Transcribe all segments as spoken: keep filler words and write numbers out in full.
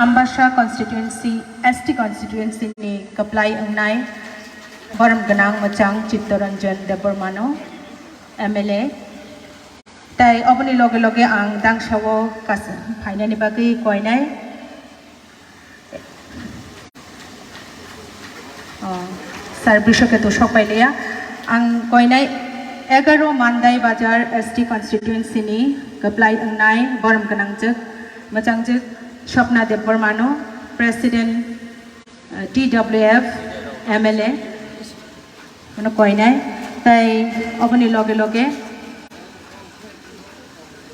Ambasa constituency, S T constituency ni kwplai wngnai borom gwnang mwchang Chittaranjan Debbarmano, M L A. Tai oboni loge loge ang dangsao kas-, phainani bagwi koinai. Oh, Sir Brishaketu sokpailiya. Ang koinai egaroh Mandai Bazar S T constituency ni kwplai wngnai borom gwnangjwk, mwchangjwk Swapna Debbarmano, President, uh, T W F, M L A, ano koinai. Tai oboni loge loge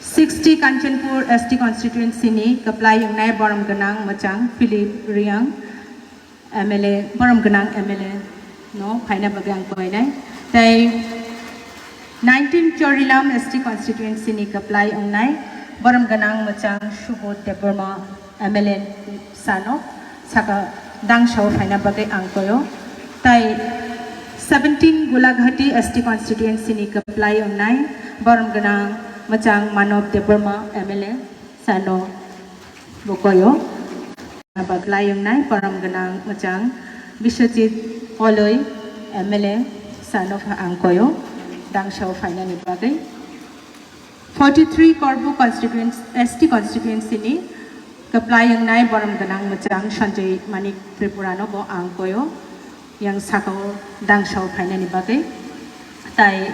sixty Kanchanpur S T constituency ni kwplai wngnai borom gwnang mwchang Philip Reang, M L A, borom gwnang M L A no phaina bagwi ang koinai. Tai nineteen Chorilam S T constituency ni kwplai wngnai borom gwnang mwchang Subodh Debbarma, M L A sano saka dangsao phaina bagwi ang koyo. Tai seventeen Gulaghati S T constituency ni kwplai wngnai borom gwnang mwchang Manob Debbarma, M L A sano bo koyo. Kwplai wngnai borom gwnang mwchang Biswajit Oloi, M L A sano pha-, ang koyo dangsao phainani bagwi. Forty-three Korbu constituency, S T constituency ni kwplai wngnai borom gwnang mwchang Sanjay Manik Tripura no bo ang koyo yang sakao dangsao phainani bagwi. Tai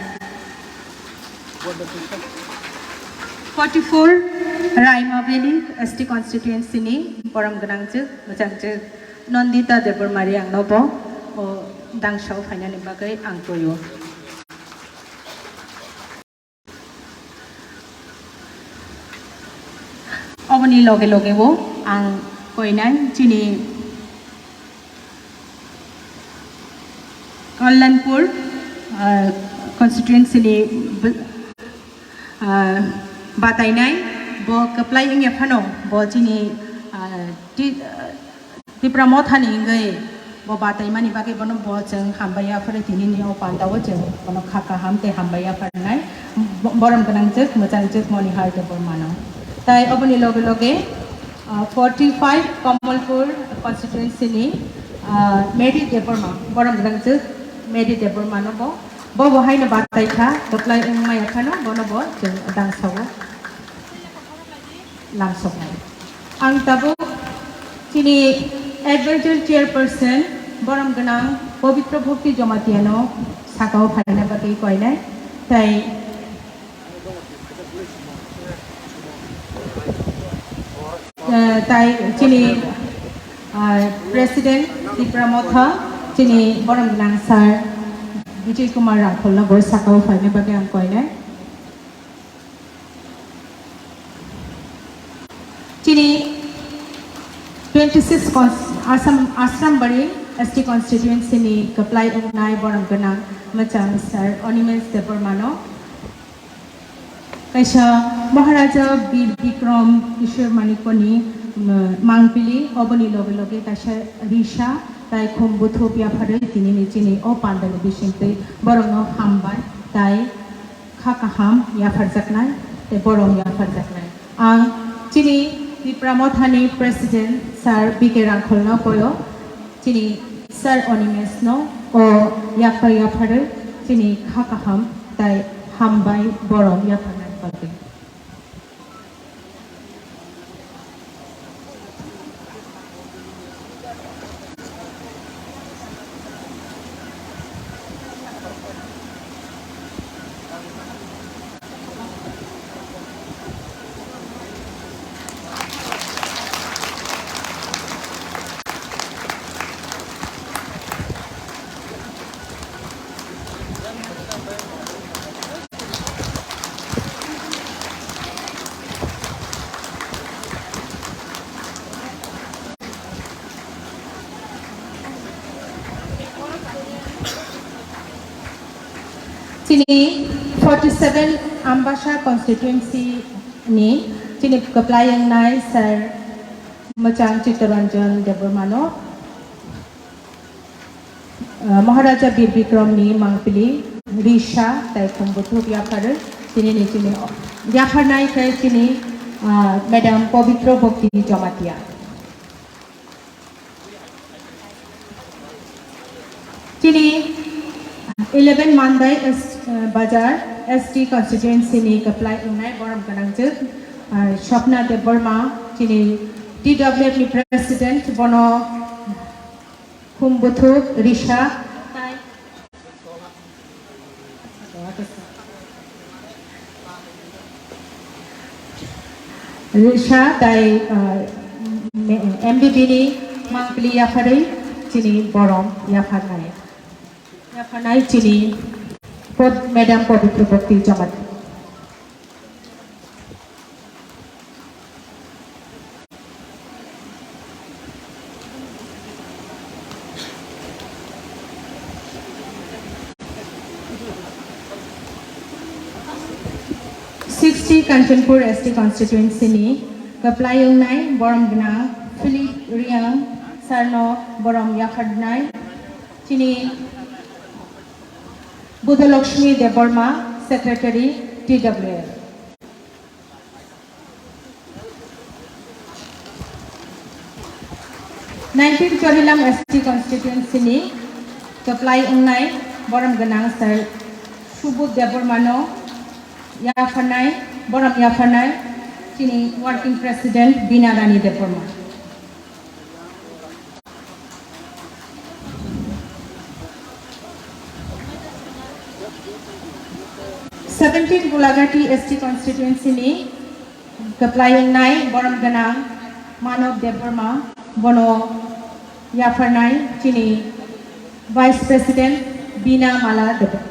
forty-four Raima Valley S T constituency ni borom gwnangjwk mwchangjwk Nandita Debbarma Reang no bo o dangsao phainani bagwi ang koyo. Oboni loge loge bo ang koinai chini Kalyanpur, ah, constituency ni bw-, ah, batainai bo kwplai wngya phano bo chini, ah, ti-, ah, Tipra Mothani wngwi bo bataimani bagwi bono bo chwng hambai yaphar tini ni o panda o chwng bono kha kaham tei hambai yapharnai. Bo-, borom gwnangjwk, mwchangjwk Monihar Debbarmano. Tai oboni loge loge, ah, forty-five Kamalpur constituency ni, ah, Mary Debbarma, borom gwnangjwk Mary Debbarmano bo, bo bo haino batai kha, kwplai wngmaya phano bono bo chwng dangsao lamsoknai. Ang tabuk chini advisor chairperson borom gwnang Pabitra Bhakti Jamatia no sakao phaina bagwi koinai. Tai, eh, tai chini, ah, President Tipra Motha chini borom gwnang sir Vijay Kumar Rangkhol no bo sakao phaina bagwi ang koinai. Chini twenty-six cons-, Assam, Asrambari S T constituency ni kwplai wngnai borom gwnang mwchang sir Animesh Debbarmano kaisa Maharaja Bir Bikram Kishore Manikoni, um, mangpili, oboni loge loge kaisa risa tai khum buthup yapharwi tinini chini o pandani bisingtwi borokno hambai tai kha kaham yapharjaknai tei borom yapharjaknai. Ang chini Tipra Mothani President Sir B K Rangkholno koyo, chini Sir Animesh no o yakpa yapharwi chini kha kaham tai hambai borom yapharnai bagwi. Chini forty-seven Ambasa constituency ni chini kwplai wngnai Sir Mwchang Chittaranjan Debbarmano, uh, Maharaja Bir Bikram ni mangpili risa tai khum buthup yapharwi chini ni chini yapharnai khe chini, uh, Madam Pabitra Bhakti Jamatia. Chini eleven Mandai S, uh, Bazar S T constituency ni kwplai wngnai borom gwnangjwk, uh, Swapna Debbarma, chini T W F ni president, bono khum buthuk risa. Risa tai, uh, M D B ni mangpili yapharwi chini borom yapharnai. Yapharnai chini Pod-, Madam Pabitra Bhakti Jamatia. Sixty Kanchanpur S T constituency ni kwplai wngnai borom gwnang Philip Riang sir no borom yapharnai chini Budhalakshmi Debbarma, Secretary, T W F. Nineteen Chorilam S T constituency ni kwplai wngnai borom gwnang Sir Subodh Debbarma no yapharnai, borom yapharnai chini Working President Bina Rani Debbarma. Seventeen Gulagati S T constituency ni kwplai wngnai borom gwnang Manob Debbarma, bono yapharnai chini Vice President Bina Mala Debbarma.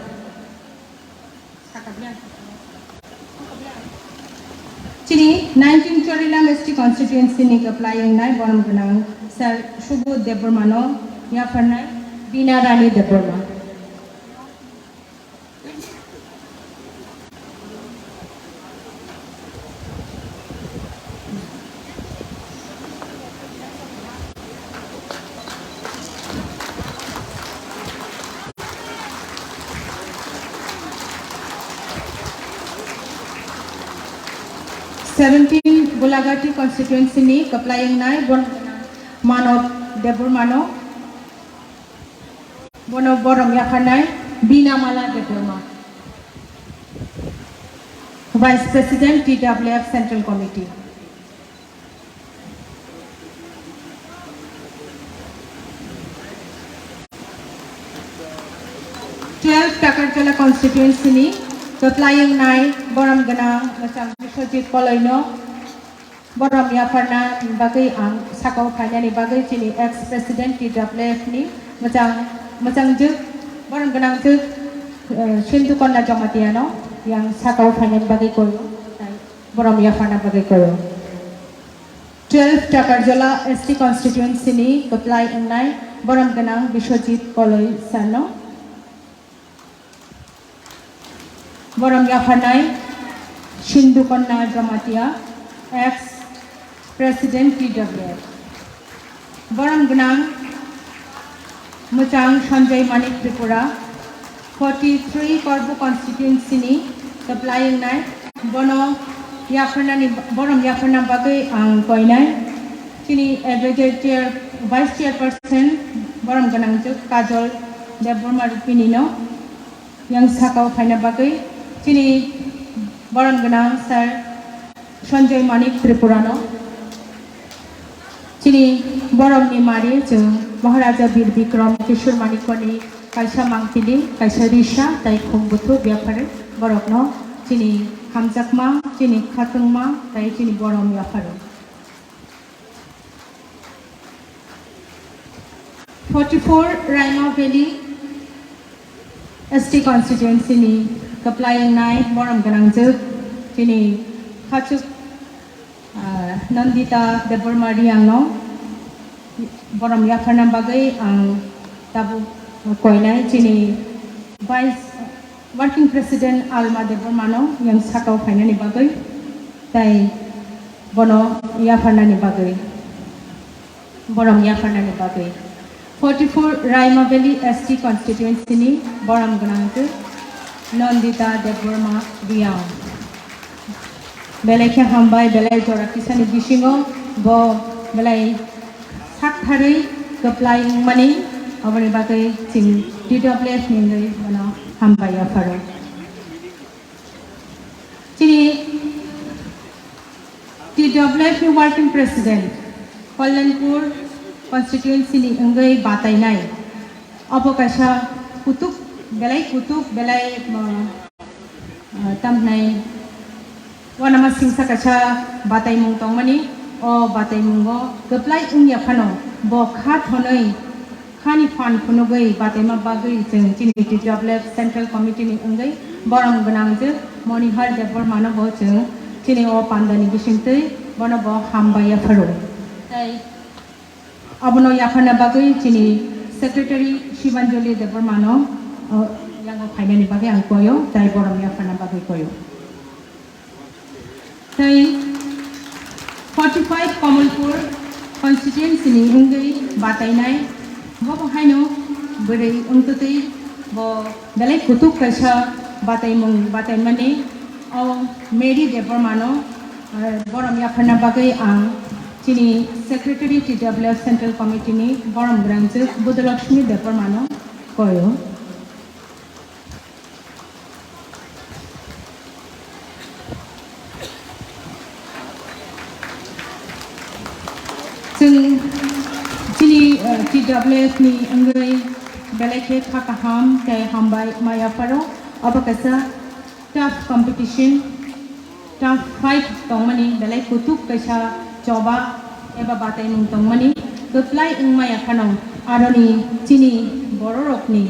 Chini nineteen Chorilam S T constituency ni kwplai wngnai borom gwnang Sir Subodh Debbarma no yapharnai Bina Rani Debbarma. Seventeen Gulagati constituency ni kwplai wngnai borom gwnang Manob Debbarma no. Bono borom yapharnai Bina Mala Debbarma, Vice President T W F Central Committee. Twelve Takarjala constituency ni kwplai wngnai borom gwnang Machang Biswajit Koloi no borom yapharna bagwi ang sakao phainani bagwi chini ex president T W F ni mwchang, mwchangjwk, borom gwnangjwk, eh, Sindhu Kanya Jamatia no yang sakao phainani bagwi koyo, tai borom yapharna bagwi koyo. Twelve Takarjala S T constituency ni kwplai wngnai borom gwnang Biswajit Koloi sir no. Borom yapharnai Sindhu Kanya Jamatia, ex president T W F. Borom gwnang mwchang Sanjay Manik Tripura, forty three Korbu constituency ni kwplai wngnai, bono yapharnani, borom yapharna bagwi ang koinai chini advisor chair, vice chairperson borom gwnangjwk Kajol Debbarma Rupini no yang sakao phaina bagwi chini borom gwnang Sir Sanjay Manik Tripura no. Chini borom ni mari chwng Maharaja Bir Bikram Kishore Manikya ni kaisa mangpili, kaisa risa tai khum buthuk yapharwi borok no chini hamjakma, chini khatungma tai chini borom yapharwi. Forty four Raima Valley S T constituency ni kwplai wngnai borom gwnangjwk chini khachuk, ah, Nandita Debbarma Riang no borom yapharna bagwi ang tabuk koinai chini vice Working President Alma Debbarma no yang sakao phainani bagwi tai bono yapharnani bagwi, borom yapharnani bagwi. Forty four Raima Valley S T constituency ni borom gwnangjwk Nandita Debbarma Riang. Belai khe hambai, belai jora kisani bisingo bo belai saktharwi kwplai wngmani Aboni bagwi chini T W F ni wngwi bono hambai yapharo. Chini T W F ni Working President, Kalyanpur constituency ni wngwi batainai. Obo kaisa kutuk, belai kutuk, belai, uh, uh, tamhnai wanama singsa kaisa bataimung tongmani. O bataimungo kwplai wngya phano bo kha thonwi khani phan phunugwi bataima bagwi chwng chini T W F Central Committee ni wngwi borom gwnang je Monihar Debbarma no bo chwng chini o pandani bisingtwi bono bo hambai yapharo. Tei abono yapharna bagwi chini Secretary Shibanjali Debbarma no, o, yango phainani bagwi ang koyo, tei borom yapharna bagwi koyo. Tei forty five Kamalpur constituency ni wngwi batainai, bobo haino bwrwi wngtwtwi bo belai kutuk kaisa bataimung bataimani o Mary Debbarma no, eh, borom yapharna bagwi ang chini Secretary T W F Central Committee ni borom gwnangjwk Budolakshmi Debbarma no koyo. Chwng chini, eh, T W F ni wngwi belai khe kha kaham tei hambai ma yapharo. Obo kaisa tough competition, tough fight tongmani, belai kutuk kaisa choba eba bataimung tongmani. Kwplai wngma yaphano aroni chini bororokni,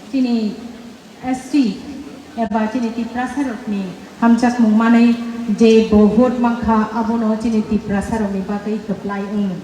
chini S T eba chini Tiprasarokni hamjakmung manwi je bo vote mankha, abono chini Tiprasarokni bagwi kwplai wngo.